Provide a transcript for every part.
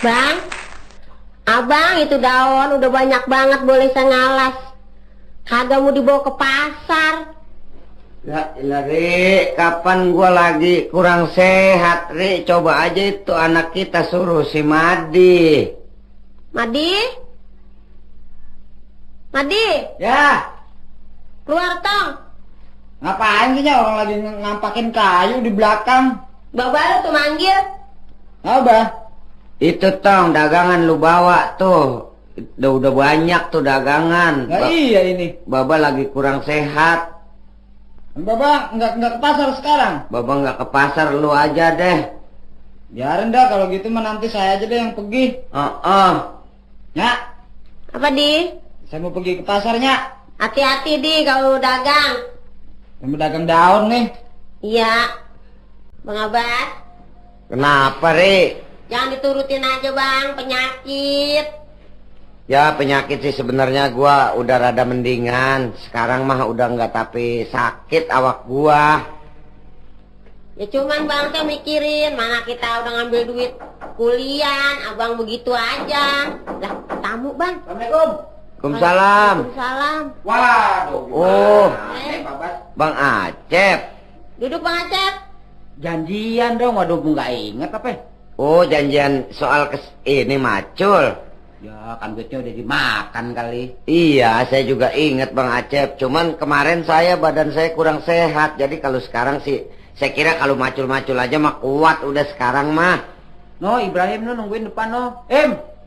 Bang, abang itu daun udah banyak banget boleh saya ngalas. Kagak mau dibawa ke pasar. Ya ilah Ri, kapan gua lagi kurang sehat Ri. Coba aja itu anak kita suruh si Madi. Madi? Madi? Ya, Keluar tong. ngapain sih ya orang lagi ngampakin kayu di belakang? Baba lu tuh manggil. Apa? Itu tong dagangan lu bawa tuh. Udah banyak tuh dagangan. Nah, iya ini. Baba lagi kurang sehat. Bapak nggak ke pasar sekarang? Baba nggak ke pasar, lu aja deh. Biarin dah kalau gitu mah nanti saya aja deh yang pergi. Ya, Apa di? saya mau pergi ke pasarnya. Hati-hati di kalau dagang. Yang berdagang daun nih. Iya. Bang Abbas, Kenapa Ri? jangan diturutin aja bang, penyakit. Ya penyakit sih sebenarnya gua udah rada mendingan. Sekarang mah udah nggak tapi sakit awak gua. Ya cuman bang teh mikirin mana kita udah ngambil duit kuliah, abang begitu aja. Lah tamu bang. Assalamualaikum. Waalaikumsalam. Waalaikumsalam. Waduh. Oh, Pak Bas. Bang Acep. Duduk bang Acep. Janjian dong, waduh nggak inget apa? Oh janjian soal ini macul. Ya kan duitnya udah dimakan kali. Iya saya juga inget Bang Acep. Cuman kemarin badan saya kurang sehat. Jadi kalau sekarang sih saya kira kalau macul-macul aja mah kuat udah sekarang mah. No, Ibrahim no nungguin depan no.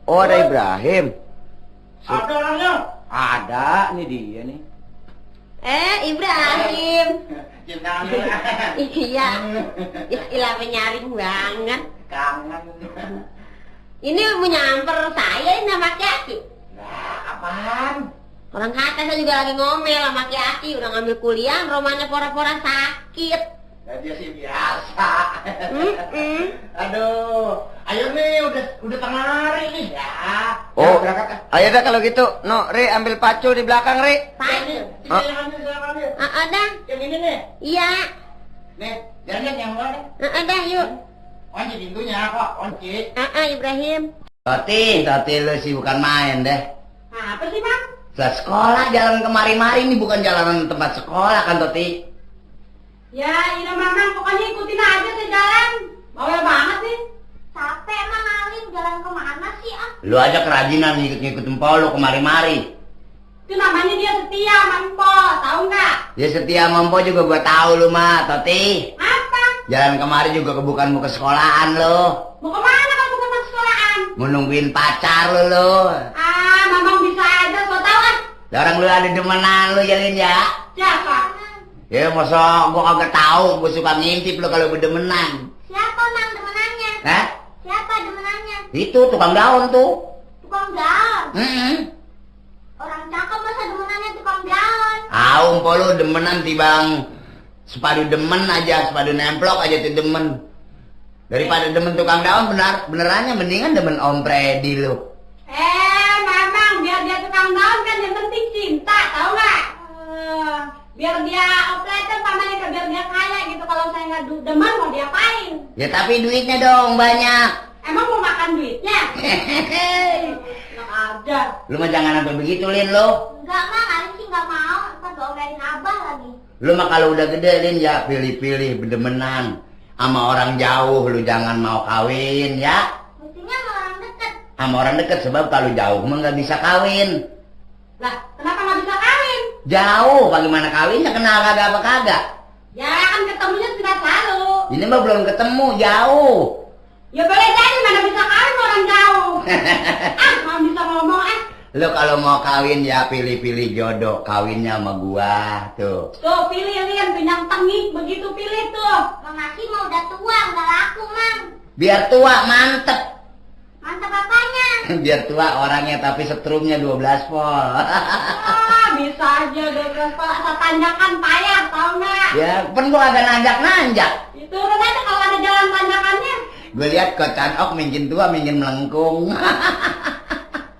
Oh ada Ibrahim. Ada orangnya? Ada, ini dia nih. Ibrahim. Cinta Iya. Ya ilah menyaring banget. kangen. Ini mau nyamper saya ini sama Ki. Nah, apaan? Orang kata saya juga lagi ngomel sama Ki, udah ngambil kuliah, romanya pora-pora sakit. Ya, dia sih biasa. Aduh. Ayo nih, udah tengah hari nih ya. Oh, Ya, berangkat. ayo dah kalau gitu. No, Ri ambil pacul di belakang Ri. Pacul. Saya ambil. Ada. Yang ini nih. Iya. Nih, jangan yang mana? Ada yuk. Kunci pintunya kok, kunci. Ibrahim. Toti lu sih bukan main deh. Apa sih bang? Lah sekolah jalan kemari-mari ini bukan jalanan tempat sekolah kan Toti? Ya, ini mamang pokoknya ikutin aja saya jalan. Bawel banget sih. Capek emang Alim jalan kemana sih Lu aja kerajinan ngikut-ngikut empol lu kemari-mari. Itu namanya dia setia mampo, tahu nggak? Ya setia mampo juga gua tahu lu mah Toti. Apa? Jalan kemari juga bukan mau ke sekolahan lu. Mau kemana kamu ke sekolahan? Mau nungguin pacar lu. Mamang bisa aja, so tau kan? Orang lu ada demenan lu jalin ya. Siapa? Ya masa gua kagak tahu, gua suka ngintip lu kalau berdemenan. Siapa nang demenannya? Hah? Siapa demenannya? Itu tukang daun tuh. Tukang daun. Orang cakep masa demenannya tukang daun. Empok lu demenan tibang sepadu demen aja, sepadu nemplok aja tuh demen. Daripada demen tukang daun benerannya mendingan demen Om Freddy lu. Mamang biar dia tukang daun kan yang penting cinta, tahu nggak? Biar dia operator pamannya biar dia kaya gitu. Kalau saya nggak demen mau diapain? Ya tapi duitnya dong banyak. Emang mau makan duitnya? Enak aja. Lu mah jangan sampai begitu Lin lu. Enggak mah, Alim sih nggak mau. Ntar doain abah lagi. Lu mah kalau udah gede Lin ya pilih-pilih berdemenan. Sama orang jauh lu jangan mau kawin ya. Mestinya sama orang deket. Sama orang deket sebab kalau jauh mah nggak bisa kawin. Lah, kenapa nggak bisa kawin? Jauh bagaimana kawinnya kenal kagak apa kagak. Ya kan ketemunya sudah selalu. Ini mah belum ketemu jauh. Ya boleh jadi mana bisa kawin orang jauh. Mau bisa ngomong Lu kalau mau kawin ya pilih-pilih jodoh kawinnya sama gua tuh. Tuh pilih Lian, pinang tengik begitu pilih tuh. Bang Nasi mau udah tua, udah laku mang. Biar tua mantep. Mantap apanya? Biar tua orangnya tapi setrumnya 12 volt. Bisa aja deh kalau tanjakan payah tau nggak? Ya pun gua agak nanjak-nanjak. Itu kan aja kalau ada jalan tanjakannya. Gue lihat kocan ok minggin tua minggin melengkung.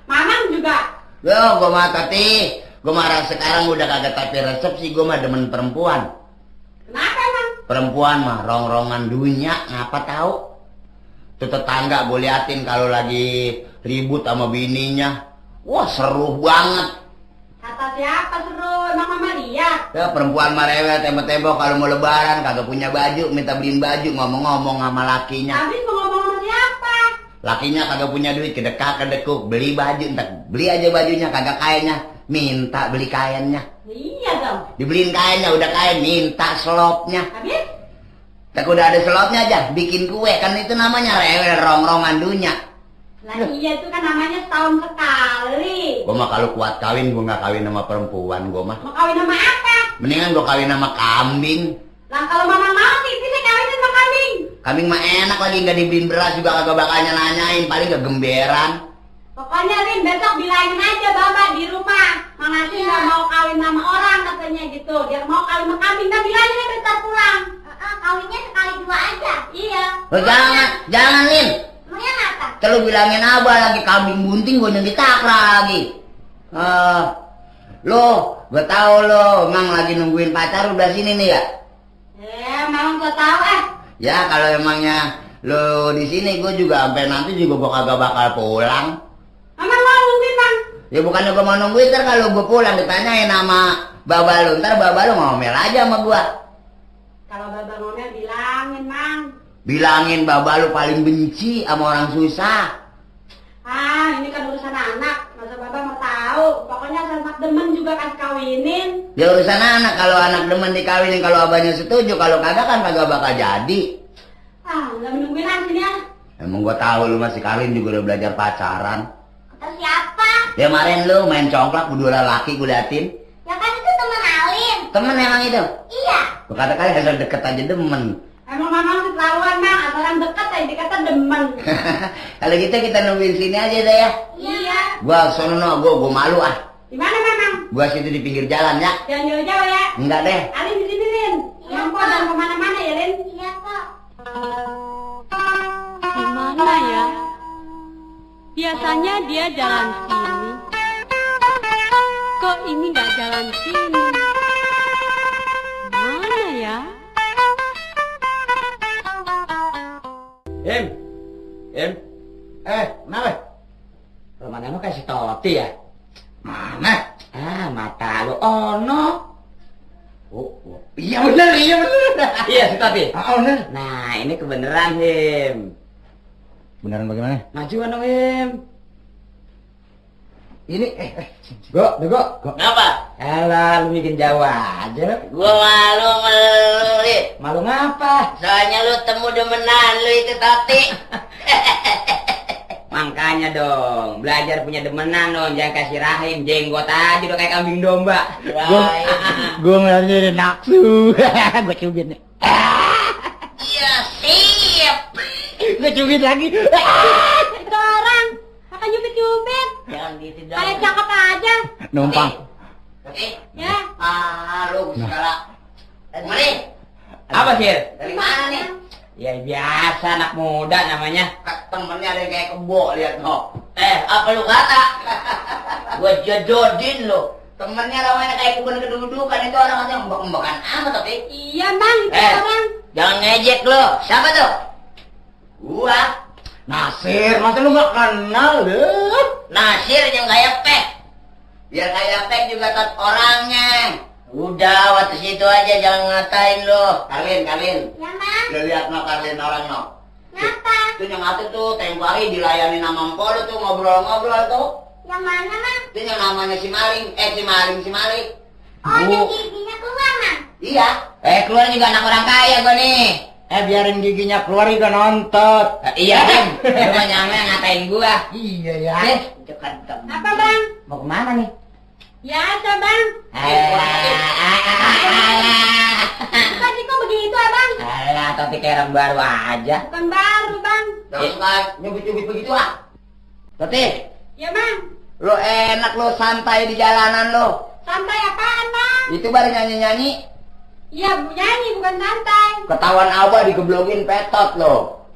Mamang juga. Loh gua mah Tati, gua marah sekarang udah kagak tapi resepsi, gua mah demen perempuan. Kenapa emang? Perempuan mah rongrongan dunia ngapa tahu. Tuh tetangga gue liatin kalau lagi ribut sama bininya. Wah seru banget. Kata siapa seru? Emang mama lihat? Ya perempuan marewel tembok-tembok kalau mau lebaran kagak punya baju, minta beliin baju, ngomong-ngomong sama lakinya. Habis mau ngomong sama siapa? Lakinya kagak punya duit, kedekuk, beli baju, entar beli aja bajunya, kagak kainnya, minta beli kainnya. Iya dong. Dibeliin kainnya, udah kain, minta selopnya. Habis? Tak udah ada selopnya aja, bikin kue, kan itu namanya rewel, rongrong dunya. Lah iya itu kan namanya setahun sekali. Gua mah kalau kuat kawin, gua nggak kawin sama perempuan, gua mah. Mau kawin sama apa? Mendingan gua kawin sama kambing. Lah kalau mama mau sih bisa kawin sama kambing. Kambing mah enak lagi, nggak dibeliin beras juga kagak bakalnya nanyain, paling kegemberan. Pokoknya Rin besok bilangin aja Baba di rumah. Mang Nasi nggak mau kawin sama orang katanya gitu. Dia mau kawin sama kambing, dan bilangin aja bentar pulang. Kawinnya sekali dua aja. Iya. Lo jangan Lin. Emangnya apa? Terus bilangin abah lagi kambing bunting gua yang ditakra lagi. Lo, gua tahu lo emang lagi nungguin pacar udah sini nih ya. Memang gua tahu Ya kalau emangnya lo di sini gua juga sampai nanti juga gua kagak bakal pulang. Mama mau nungguin Bang. Ya bukannya gua mau nungguin, ntar kalau gua pulang ditanyain sama baba lo, ntar baba lo ngomel aja sama gua. Kalau Baba ngomel bilangin Mang. Bilangin baba lo paling benci sama orang susah. Ini kan urusan anak. Masa Baba mau tahu? Pokoknya anak demen juga kan kawinin. Ya urusan anak, kalau anak demen dikawinin, kalau abahnya setuju, kalau kagak kan kagak bakal jadi. Udah menungguin sini ya. Emang gua tahu lu masih kawin juga udah belajar pacaran. Kata siapa? Ya kemarin lu main congklak berdua laki gue liatin. Ya kan itu teman Alin. Temen emang itu? Iya. Gua kata kali asal deket aja demen. Emang mama keterlaluan Bang. Asalan dekat aja dikata demen. Kalau gitu kita nungguin sini aja deh ya. Iya. Gua sono gua malu ah. Di mana Mamang? Gua situ di pinggir jalan ya. Jangan jauh-jauh ya. Enggak deh. Alin di sini Lin. Iya kok. Jangan kemana-mana ya Lin. Iya kok. Gimana ya? Biasanya dia jalan sini. Kok ini nggak jalan sini? Mana ya? Kenapa? Rumahnya lu kasih toti ya? Mana? Mata lu ono. Iya bener. Iya si Tati. Bener. Nah ini kebenaran Him. Beneran bagaimana? Majuan dong Him. Ini Go. kenapa? Alah lu bikin jauh aja. Gua malu lu, Malu ngapa? soalnya lu temu demenan lu itu toti. Makanya dong, belajar punya demenan dong, jangan kasih rahim, jenggot aja udah kayak kambing domba. Gua ngeliatnya ada naksu. Gua cubit nih. Iya siap. Gua cubit lagi. Itu orang. Makan nyubit-nyubit. Jangan gitu dong. Kayak cakep aja. Numpang. Oke. Ya. Lu segala. Mari. Apa sih? Dari mana nih? Ya biasa anak muda namanya. Temennya ada yang kayak kebo, lihat no. Apa lu kata? Gua jodohin lu. Temennya namanya kayak kebun kedudukan, itu orang aja ngembak-ngembakan amat tapi. Iya Bang, itu orang. Jangan ngejek lu. Siapa tuh? Gua. Nasir, masa lu gak kenal deh? Nasir yang kayak pek. Biar kayak pek juga tat orangnya. Udah, waktu situ aja, jangan ngatain lu. Karlin. Ya Bang. Lu lihat no Karlin orang no. Ngapa? Itu yang ngatur tuh, tempo hari dilayani nama empok lu tuh, ngobrol-ngobrol tuh. Yang mana Bang? Itu yang namanya si Maling. Si Malik. Oh, yang giginya keluar Bang. Iya. Keluar juga anak orang kaya gua nih. Biarin giginya keluar juga nontot. Iya Him, lu mah nyampe ngatain gua. Iya ya. Apa Bang? Mau kemana nih? Biasa Bang. Bukan sih kok begitu Abang? Alah, Toti kayak orang baru aja. Bukan baru Bang. Jangan suka nyubit-nyubit begitu ah. Toti, Ya Bang. lo enak lo santai di jalanan lo. Santai apaan Bang? Itu baru nyanyi-nyanyi. Iya nyanyi bukan santai. Ketahuan abah digeblogin petot lo.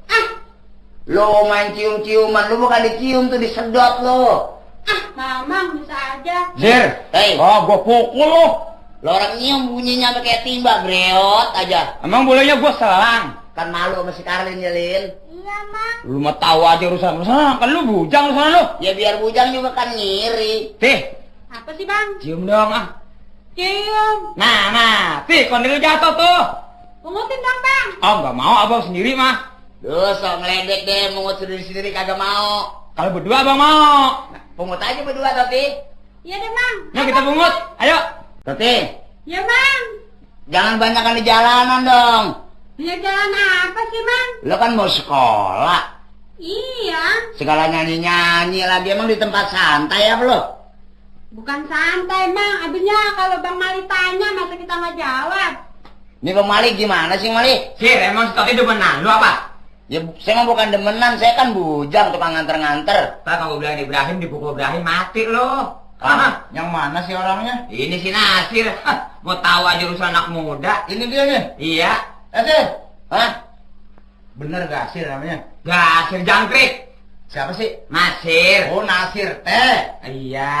Lo main cium-ciuman, lo bukan dicium tuh disedot lo. Mamang bisa aja. Zir, gua pukul lo. Lo orang nyium bunyinya pakai timba, breot aja. Emang bolehnya gua selang. Kan malu sama si Karlin ya, Lin. Iya, Mang. Lu mah tahu aja urusan sana, kan lu bujang sana lu. Ya biar bujang juga kan ngiri. Tih, Apa sih, Bang? cium dong ah. Cium. Nah, tih kondil jatuh tuh. Pungutin dong, Bang. Oh, nggak mau abang sendiri mah. Duh, sok ngeledek deh, mungut sendiri-sendiri kagak mau. Kalau berdua abang mau. Nah, pungut aja berdua, Tati. Iya deh, Bang. Yuk kita pungut, ayo. Tati, Ya, Bang. jangan banyakan di jalanan dong. Ya jalan apa sih, Bang? Lo kan mau sekolah. Iya. Segala nyanyi-nyanyi lagi, emang di tempat santai apa lo? Bukan santai, Bang. Abisnya kalau Bang Mali tanya, masa kita nggak jawab? Ini Bang Mali gimana sih, Mali? Sir, emang Tati demenan lu apa? Ya, saya mah bukan demenan, saya kan bujang, tukang nganter-nganter. Pak, kalau bilang Ibrahim dipukul Ibrahim mati lo. Yang mana sih orangnya? Ini si Nasir. Mau tahu aja urusan anak muda. Ini dia nih. Iya. Nasir? Hah? Bener gak Nasir namanya? Nasir jangkrik. Siapa sih? Nasir. Oh, Nasir teh. Iya.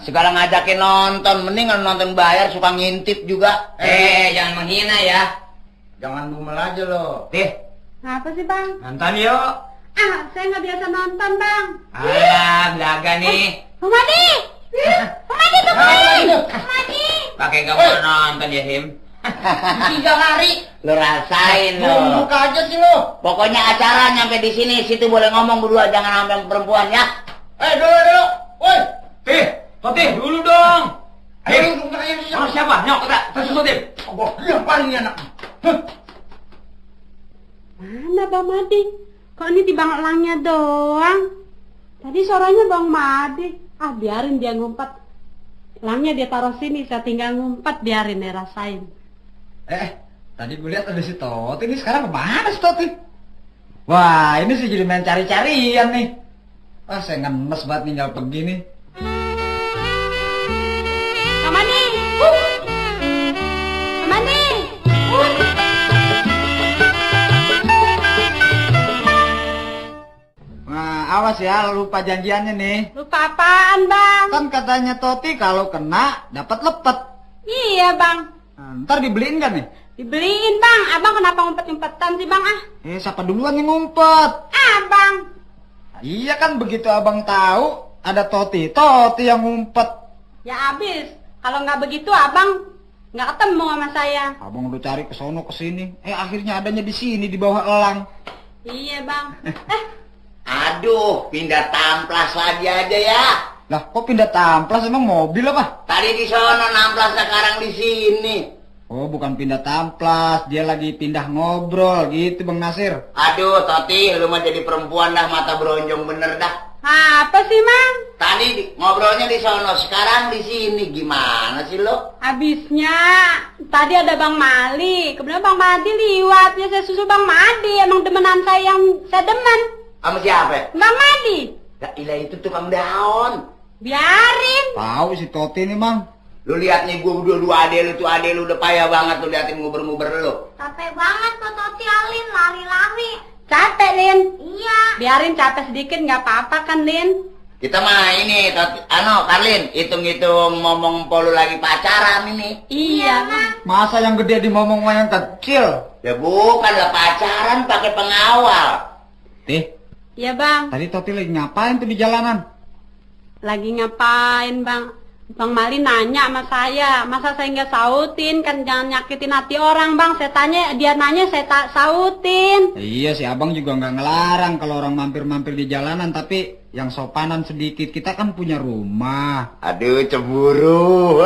Segala ngajakin nonton, mendingan nonton bayar, suka ngintip juga. Jangan menghina ya. Jangan bumel aja lo. Tih, Apa sih, Bang? nonton yuk. Ah, saya nggak biasa nonton, Bang. Alah, belaga nih. Humadi! Humadi, tungguin! Humadi! Pakai gak mau nonton ya, Him. 3 hari. Lo rasain lo. Buka aja sih lo. Pokoknya acara nyampe di sini, situ boleh ngomong berdua, jangan sampai perempuan ya. Dulu. Woi. Tih, Tati, dulu dong. Ayo, Sama siapa? Nyok, kita tersusun, Tim. yang paling enak. Mana Bang Madi? Kok ini di Bang Elangnya doang? Tadi suaranya Bang Madi. Ah, biarin dia ngumpet. Elangnya dia taruh sini, saya tinggal ngumpet, biarin dia rasain. Tadi gue lihat ada si Toti, ini sekarang kemana si Toti? Wah, ini sih jadi main cari-carian nih. Wah, saya ngenes banget tinggal begini. Bang Madi! Bang Madi! Nah, awas ya, lupa janjiannya nih. Lupa apaan, Bang? Kan katanya Toti kalau kena dapat lepet. Iya, Bang. Nah, ntar dibeliin kan nih? Dibeliin, Bang. Abang kenapa ngumpet-ngumpetan sih, Bang? Ah, Siapa duluan yang ngumpet? Abang. Nah, iya kan begitu abang tahu ada Toti yang ngumpet. Ya abis. Kalau nggak begitu, Abang nggak ketemu sama saya. Abang udah cari ke sono ke sini. Akhirnya adanya di sini di bawah elang. Iya, Bang. Aduh, pindah tamplas lagi aja ya. Lah, kok pindah tamplas emang mobil apa? Tadi di sono namplas, sekarang di sini. Oh, bukan pindah tamplas, dia lagi pindah ngobrol gitu Bang Nasir. Aduh, Toti, lu mah jadi perempuan dah, mata beronjong bener dah. Apa sih, Mang? Tadi ngobrolnya di sono, sekarang di sini. Gimana sih lo? Habisnya tadi ada Bang Mali. Kemudian Bang Madi liwat. Ya saya susul Bang Madi. Emang demenan saya yang saya demen. Sama siapa? Bang Madi. Lah, ilah itu tukang daun. Biarin. Tahu si Toti nih, Mang. Lu lihat nih, gua dua adek lu tuh, adek lu udah payah banget tuh liatin nguber-nguber lu. Capek banget kok Toti Alin lari-lari. Capek, Lin. Iya. Biarin capek sedikit nggak apa-apa kan, Lin? Kita mah ini, Karlin, hitung-hitung ngomong polu lagi pacaran ini. Iya, Bang. Masa yang gede dimomong sama yang kecil? Ya bukan lah, pacaran pakai pengawal. Iya, Bang. Tadi Toti lagi ngapain tuh di jalanan? Lagi ngapain, Bang? Bang Mali nanya sama saya, masa saya nggak sautin? Kan jangan nyakitin hati orang, Bang. Saya tanya, dia nanya, saya tak sautin. Iya sih, abang juga nggak ngelarang kalau orang mampir-mampir di jalanan, tapi yang sopanan sedikit. Kita kan punya rumah. Aduh, cemburu.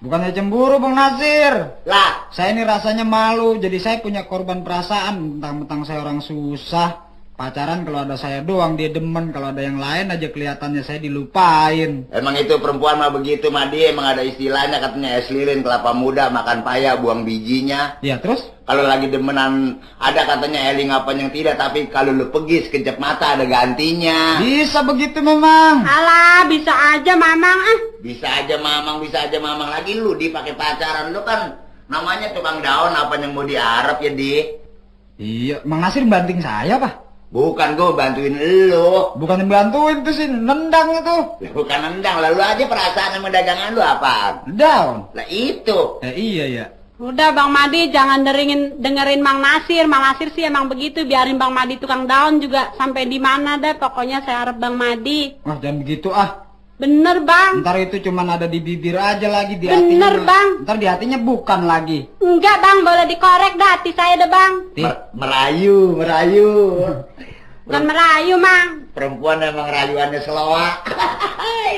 Bukannya cemburu, Bang Nasir. Lah, Saya ini rasanya malu, jadi saya punya korban perasaan. Mentang-mentang saya orang susah. Pacaran kalau ada saya doang dia demen, kalau ada yang lain aja kelihatannya saya dilupain. emang itu perempuan mah begitu, Madi. Emang ada istilahnya katanya es lilin, kelapa muda, makan paya, buang bijinya. Ya terus? Kalau lagi demenan, ada katanya eling apa yang tidak, tapi kalau lu pergi sekejap mata ada gantinya. Bisa begitu memang. Alah, bisa aja, Mamang. Bisa aja mamang lagi lu dipakai pacaran. Lu kan namanya tukang daun, apa yang mau diarep ya, Di? Iya, Mang Nasir banting saya apa? Bukan, gue bantuin lu. Bukan bantuin tuh sih, nendang itu. Lah, bukan nendang, lalu aja perasaan sama dagangan lu apaan? Down. Lah itu. Iya ya. Udah Bang Madi, jangan dengerin Mang Nasir. Mang Nasir sih emang begitu, biarin Bang Madi tukang daun juga sampai di mana deh. Pokoknya saya harap Bang Madi. Wah, jangan begitu ah. Bener Bang. Ntar itu cuman ada di bibir aja lagi, di Bener, hatinya. Bang. Ntar di hatinya bukan lagi. Enggak Bang, boleh dikorek dah hati saya deh Bang. Merayu. Bukan merayu Mang. Perempuan emang rayuannya selawak.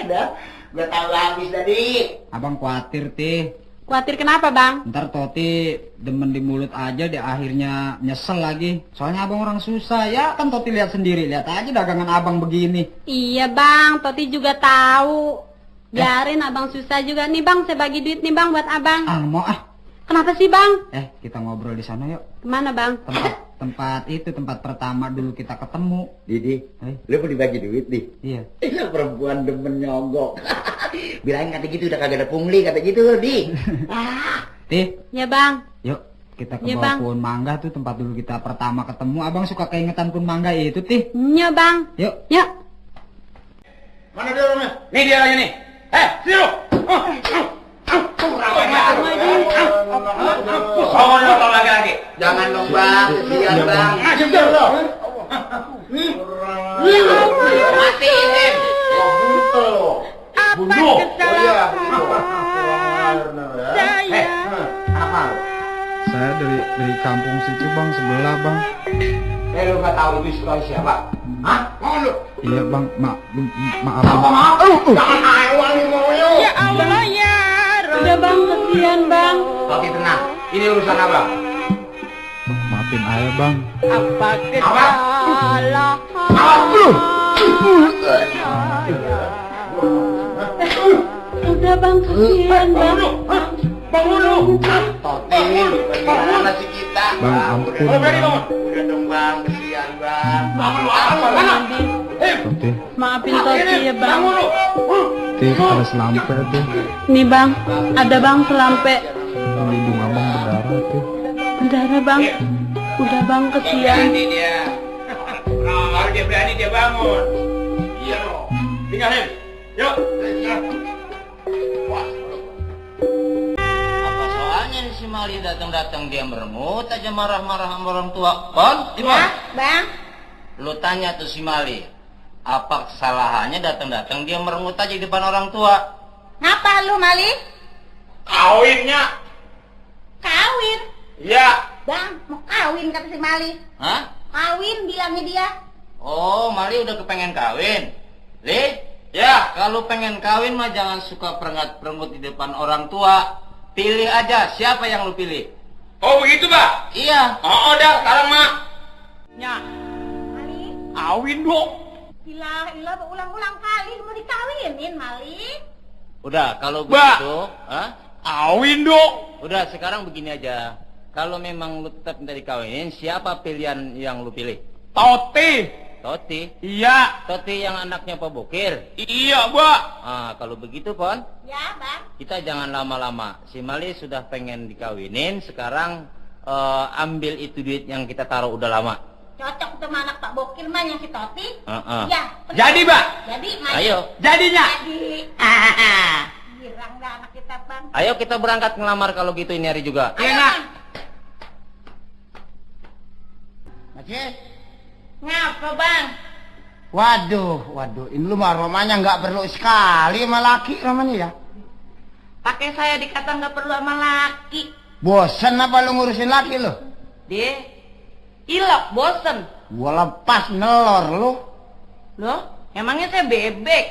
Udah, gue tahu habis tadi. Abang khawatir, Tih. Khawatir kenapa Bang? Ntar Toti demen di mulut aja, di akhirnya nyesel lagi. Soalnya abang orang susah. Ya kan Toti lihat sendiri, lihat aja dagangan abang begini. Iya Bang, Toti juga tahu. Biarin abang susah juga nih Bang, saya bagi duit nih Bang buat abang. Ah, mau ah. Kenapa sih Bang? Kita ngobrol di sana yuk. Kemana Bang? Tempat pertama dulu kita ketemu. Didi, lu mau dibagi duit nih? Iya. Itu perempuan demen nyogok. Bilangin kata gitu udah kagak ada pungli kata gitu, Di. Tih, Ya Bang. yuk kita ke Iya, bawah Bang. pohon mangga tuh, tempat dulu kita pertama ketemu. Abang suka keingetan pohon mangga itu, Tih. Iya Bang. Yuk. Yuk. Mana dia orangnya? Nih dia orangnya nih. Sini lu. Lagi. Jangan dong Bang, kesian Bang. Jujur lo. Matiin. Apa kesalahan saya? Apa lu? Saya dari kampung situ, Bang, sebelah, Bang. Lu gak tahu itu suka siapa? Hah? Mau lu? Iya, Bang. Maaf. Maaf. Jangan hawan mau lu. Ya Allah ya. Udah Bang, kesian Bang. Oke, tenang. Ini urusan abang. Maafin ayah, Bang. Apa kesalahan? Udah Bang, kesian Bang. Bangun lu. Toti, bagaimana sih kita? Bang, ampun, Bang. Udah dong Bang, kesian Bang. Toti, Maafin Toti ya Bang. Tih, ada selampe, Tih. Nih Bang, ada Bang selampe. Hidung abang berdarah, Tih. Berdarah Bang. Udah Bang, kesian. Berani dia. Kalau dia berani dia bangun. Iya loh. Tinggalin. Yuk. Apa soalnya nih si Mali datang-datang dia merengut aja marah-marah sama orang tua? Kon, gimana? Bang. Lu tanya tuh si Mali. Apa kesalahannya datang-datang dia merengut aja di depan orang tua? Ngapa lu, Mali? Kawinnya. Kawin. Iya. Bang, mau kawin kata si Mali. Hah? Kawin bilangnya dia. Oh, Mali udah kepengen kawin. Li? Ya, kalau pengen kawin mah jangan suka perengat-perengut di depan orang tua. Pilih aja siapa yang lu pilih. Oh, begitu, Pak? Iya. Oh, udah, sekarang, Mak. Ya, Mali, Kawin dong. ilah berulang-ulang kali lu mau dikawinin, Mali. Udah, kalau Mbak. begitu, hah? Awin dong. Udah, sekarang begini aja. Kalau memang lu tetap minta dikawinin, siapa pilihan yang lu pilih? Toti. Toti. Iya. Toti yang anaknya Pak Bokir. Iya, Mbak. Ah, kalau begitu, Pon, Ya, Bang. kita jangan lama-lama. Si Mali sudah pengen dikawinin, sekarang ambil itu duit yang kita taruh udah lama. Cocok sama anak Pak Bokir mah yang si Toti. Heeh. Ya. Jadi, Mbak. Jadi, Mali. Ayo, Jadinya. Jadi. Girang dah anak kita, Bang. ayo kita berangkat ngelamar kalau gitu ini hari juga. Iya, nak. Ngapa, Bang? Waduh, ini lu mah romanya nggak perlu sekali sama laki romanya ya. Pakai saya dikata nggak perlu sama laki. Bosen apa lu ngurusin laki lu? Dia ilok, bosen. Gua lepas nelor lu. Loh, emangnya saya bebek?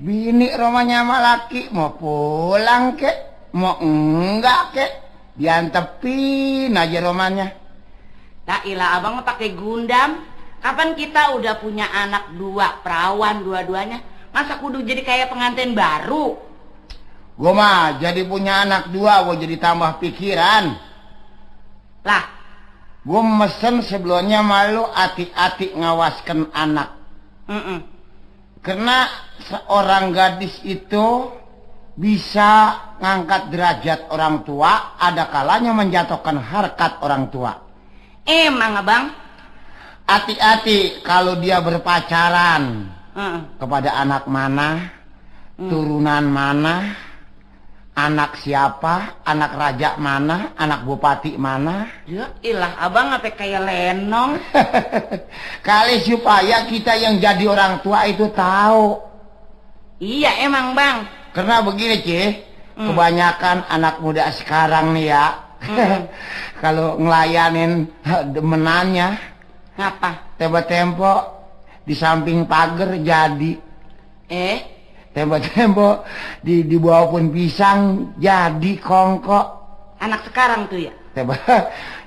Bini romanya sama laki mau pulang kek, mau enggak kek, diantepin aja romanya. Tak ilah abang mah pakai gundam. Kapan kita udah punya anak dua, perawan dua-duanya? Masa kudu jadi kayak pengantin baru? Gua mah jadi punya anak dua, gua jadi tambah pikiran. Lah, Gua mesen sebelumnya malu hati-hati ngawaskan anak. Karena seorang gadis itu bisa ngangkat derajat orang tua, ada kalanya menjatuhkan harkat orang tua. emang abang? Hati-hati kalau dia berpacaran kepada anak mana, turunan mana, Anak siapa? Anak raja mana? Anak bupati mana? Ya ilah, abang apa kayak lenong? Kali supaya kita yang jadi orang tua itu tahu. Iya emang bang. Karena begini Cih, kebanyakan anak muda sekarang nih ya, kalau ngelayanin demenannya, Ngapa? tempo-tempo di samping pagar jadi, tempo-tempo di bawah pun pisang jadi kongkok. Anak sekarang tuh ya?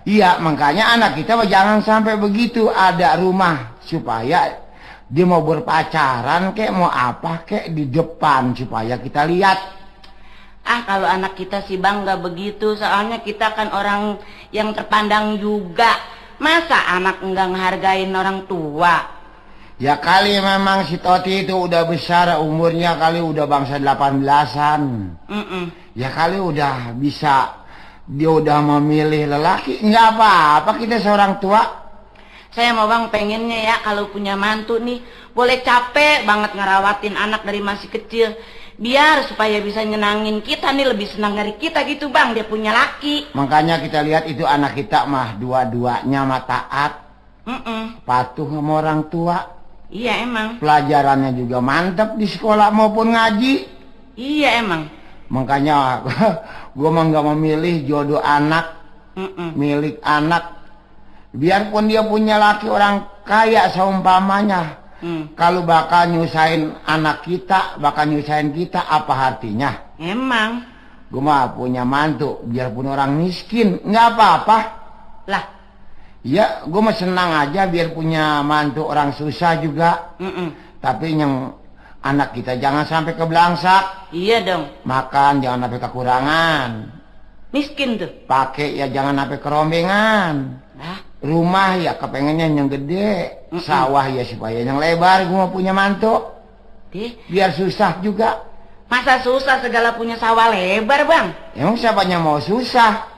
Iya, makanya anak kita jangan sampai begitu. Ada rumah supaya dia mau berpacaran kek mau apa kek di depan supaya kita lihat. Ah kalau anak kita sih bang nggak begitu, soalnya kita kan orang yang terpandang juga. Masa anak enggak ngehargain orang tua? Ya kali memang si Toti itu udah besar umurnya, kali udah bangsa 18-an. Ya kali udah bisa, dia udah memilih lelaki. Nggak apa-apa kita seorang tua. Saya mau bang pengennya ya kalau punya mantu nih, boleh capek banget ngerawatin anak dari masih kecil. Biar supaya bisa nyenangin kita nih, lebih senang dari kita gitu bang, dia punya laki. Makanya kita lihat itu anak kita mah dua-duanya mah taat, patuh sama orang tua. Iya emang. Pelajarannya juga mantap di sekolah maupun ngaji. Iya emang. Makanya gue mah nggak memilih jodoh anak, milik anak. Biarpun dia punya laki orang kaya seumpamanya, kalau bakal nyusahin anak kita, bakal nyusahin kita, apa artinya? Emang. Gue mah punya mantu, biarpun orang miskin, nggak apa-apa. Lah. Ya, gue mah senang aja biar punya mantu orang susah juga. Tapi yang anak kita jangan sampai kebelangsak. Iya dong. Makan jangan sampai kekurangan. Miskin tuh. Pakai ya jangan sampai kerombengan. Lah. Rumah ya kepengennya yang gede. Sawah ya supaya yang lebar. Gue mau punya mantu. Biar susah juga. Masa susah segala punya sawah lebar bang? Emang siapanya mau susah?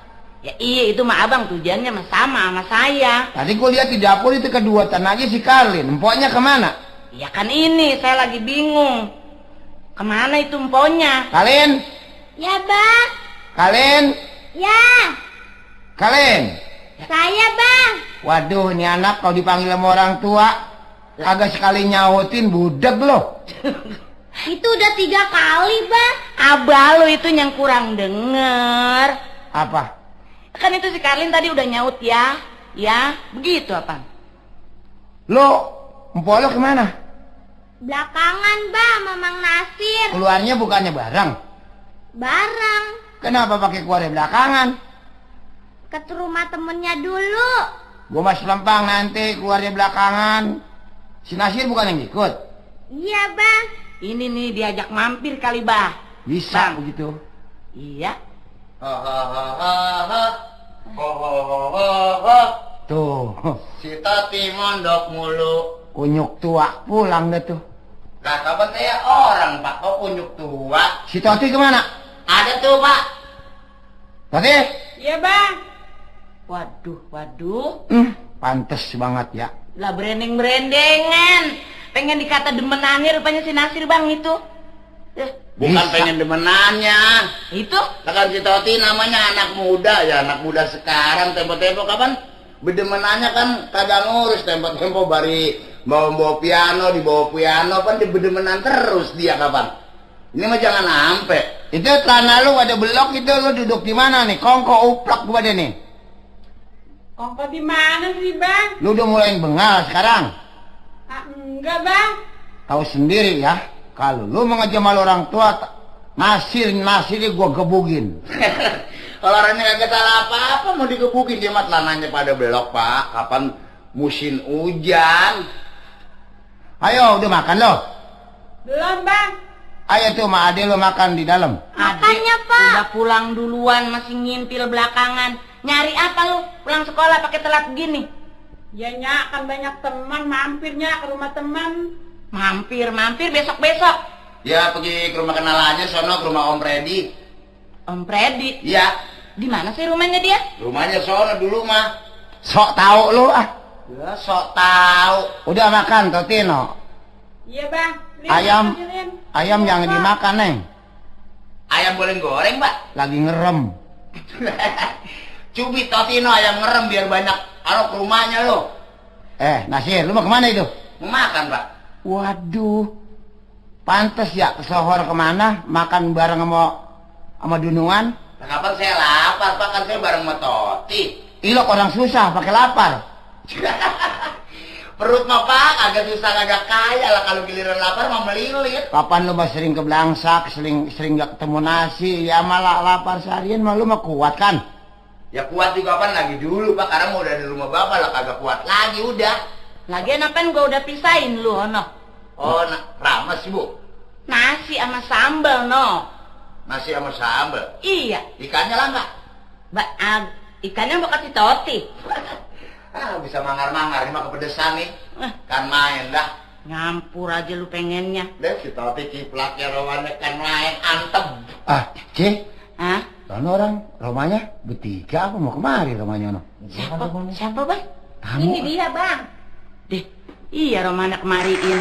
Ya iya itu mah abang tujuannya mah sama saya. Tadi gue lihat di dapur itu kedua aja si Karlin. Empoknya kemana? Ya kan ini saya lagi bingung. Kemana itu emponya? Karlin? Ya bang. Karlin? Ya. Karlin? Saya bang. Waduh, ini anak kalau dipanggil sama orang tua agak sekali nyautin budeg loh. Itu udah 3 kali bang. Abah lo itu yang kurang denger. Apa? Kan itu si Karlin tadi udah nyaut ya. Ya, begitu apa? Lo, empok lo kemana? Belakangan bang, Mamang Nasir. Keluarnya bukannya bareng? Bareng. Kenapa pakai keluarnya belakangan? Ke rumah temennya dulu. Gue masih lempang nanti keluarnya belakangan. Si Nasir bukan yang ikut? Iya bang. Ini nih diajak mampir kali bah. Bisa Bang. begitu. Iya. Tuh, Si Tati mondok mulu. kunyuk tua pulang deh tuh. Lah kapan saya orang pak, kok kunyuk tua? Si Toti kemana? Ada tuh pak. Toti? Iya bang. Waduh. Pantes banget ya. Lah berendeng-berendengan. Pengen dikata demenannya rupanya si Nasir bang itu. Bukan Bisa. pengen demenannya. Itu? Lah kan si Toti namanya anak muda ya, anak muda sekarang. Tempo-tempo kapan bedemenannya kan kagak ngurus. Tempo-tempo bari bawa piano, dibawa piano kan bedemenan terus dia kapan. Ini mah jangan ampe. Itu tanah lu ada blok itu lu duduk di mana nih? Kongko uplak gua deh nih. Kongko di mana sih bang? Lu udah mulai bengal sekarang. Ah, enggak bang. Tahu sendiri ya, kalau lu mau ngejamal orang tua, Nasir gua gebugin. Kalau orangnya kagak salah apa-apa mau digebukin dia mah tanahnya pada belok pak. Kapan musim hujan? Ayo udah makan lo. Belum bang. Ayo tuh ma ade lo makan di dalam. Makannya, Pak. Udah pulang duluan masih ngintil belakangan. Nyari apa lu? Pulang sekolah pakai telat gini. Ya nyak kan banyak teman mampirnya ke rumah teman. Mampir besok-besok. Ya pergi ke rumah kenalannya sono ke rumah Om Freddy. Om Freddy. Iya, Di mana sih rumahnya dia? rumahnya sono dulu mah. Sok tahu lu ah. Ya sok tahu. Udah makan Totino. Iya bang. Lin, Ayam. ambilin. Ayam jangan dimakan neng. Ayam goreng, Pak. Lagi ngerem. Cubit Totino ayam ngerem biar banyak ke rumahnya lo. Nasir, lu mau kemana itu? Mau makan, Pak. Waduh, pantes ya ke Sohor kemana, makan bareng sama Dunungan. Nah, kapan saya lapar, Pak, kan saya bareng sama Toti. Ilok orang susah, pakai lapar. Perut mah Pak, agak susah agak kaya lah, kalau giliran lapar mah melilit. Kapan lu mah sering ke Belangsak, sering gak ketemu nasi, ya malah lapar seharian mah lu mah kuat kan? Ya kuat juga kan lagi dulu Pak, karena mau udah di rumah Bapak lah kagak kuat lagi udah. Lagian apan gua udah pisahin lu, ono. Oh, rames Bu. Nasi sama sambal, no. Nasi sama sambal. Iya. Ikannya lah nggak? Ikannya mau kasih Toti. Bisa mangar-mangar, ini mah kepedesan nih. Kan main dah. Nyampur aja lu pengennya. Deh, si Toti ciplaknya romannya kan main, antem. Cik. Hah? Soalnya orang rumahnya bertiga, aku mau kemari rumahnya no. Siapa, Bang? Kamu? Ini dia, Bang. Deh, iya Romana kemariin.